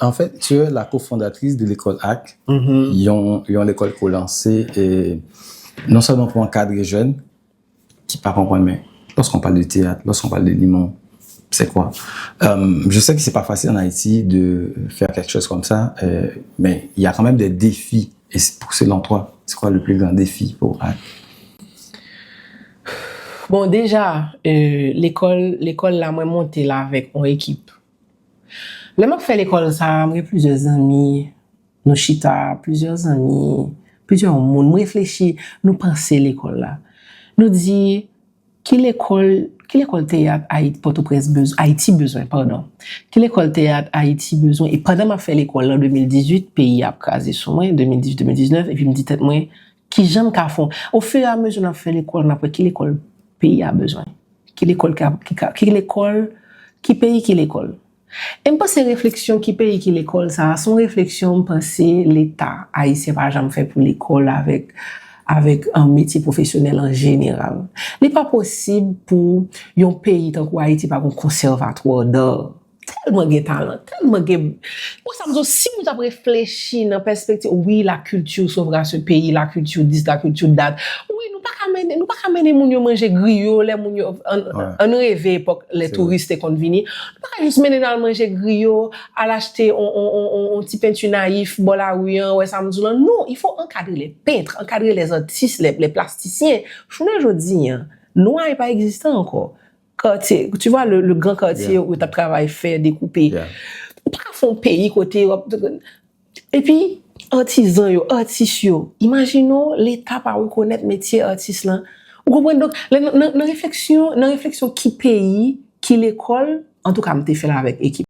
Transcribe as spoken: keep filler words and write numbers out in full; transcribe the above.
En fait, tu es la cofondatrice de l'école A C, yon, yon lekòl ki lanse e non sèlman pou ankadre jèn ki pa konprann, men lorsqu'on parle de théâtre, lorsqu'on parle de l'humour, c'est quoi? Euh, je sais que c'est pas facile en Haïti de faire quelque chose comme ça, euh, mais il y a quand même des défis. Et c'est pour, selon toi, c'est quoi le plus grand défi pour A C? Bon, deja, euh, lekòl, lekòl la, mwen monte la avèk yon ekip. Lè m ap fè lekòl sa a, m gen plizyè zanmi, nou chita, plizyè zanmi, plizyè moun, m reflechi, nou panse lekòl la. Nou di, ki lekòl, ki lekòl teyat Ayiti, Pòtoprens bezwen, Ayiti bezwen, padon. Ki lekòl teyat Ayiti bezwen? E pandan m ap fè lekòl lan, de mil dizuit, peyi a ap kraze sou mwen, de mil dizuit, de mil diznèf, epi m di tèt mwen, ki jan m ka fè? Ofiramezi n ap fè lekòl, n ap wè ki lekòl peyi a bezwen. Ki lekòl ki, ki, ki lekòl, ki peyi ki lekòl. E m panse refleksyon ki peyi ki lekòl sa a, se yon refleksyon m panse Leta ayisyen pa janm fè pou lekòl avèk, avèk an metye pwofesyonèl an jeneral. Li pa posib pou yon peyi tankou Ayiti pa gen konsèvatwa d'art. Tèlman gen talan, tèlman gen. Bon, sa m di w, si nou t ap reflechi nan pèspektiv, oui, la culture sauvera ce pays, la culture d'ici, la culture d'ici. Oui, nou pa ka mennen, nou pa ka mennen moun yo manje griyo lè moun yo, ann reve epòk lè touris te konn vini. Nou pa ka jis mennen al manje griyo, al achte yon ti penti nayif bò lari an, wè sa m di w lan. Non, il faut encadrer les peintres, encadrer les artistes, les, les plasticiens. Jounen jodi an, nwa pa egziste ankò. Katye, tu vois, le, le gran katye ou t ap travay fè, dekoupe. Ou pa ka fè yon peyi kote w ap. Epi, atizan yo, atis yo, imajine w, Leta pa rekonèt metye atis lan. Ou konprann? Donk, nan, nan refleksyon, nan refleksyon ki peyi, ki lekòl, antouka, m te fè l avèk ekip.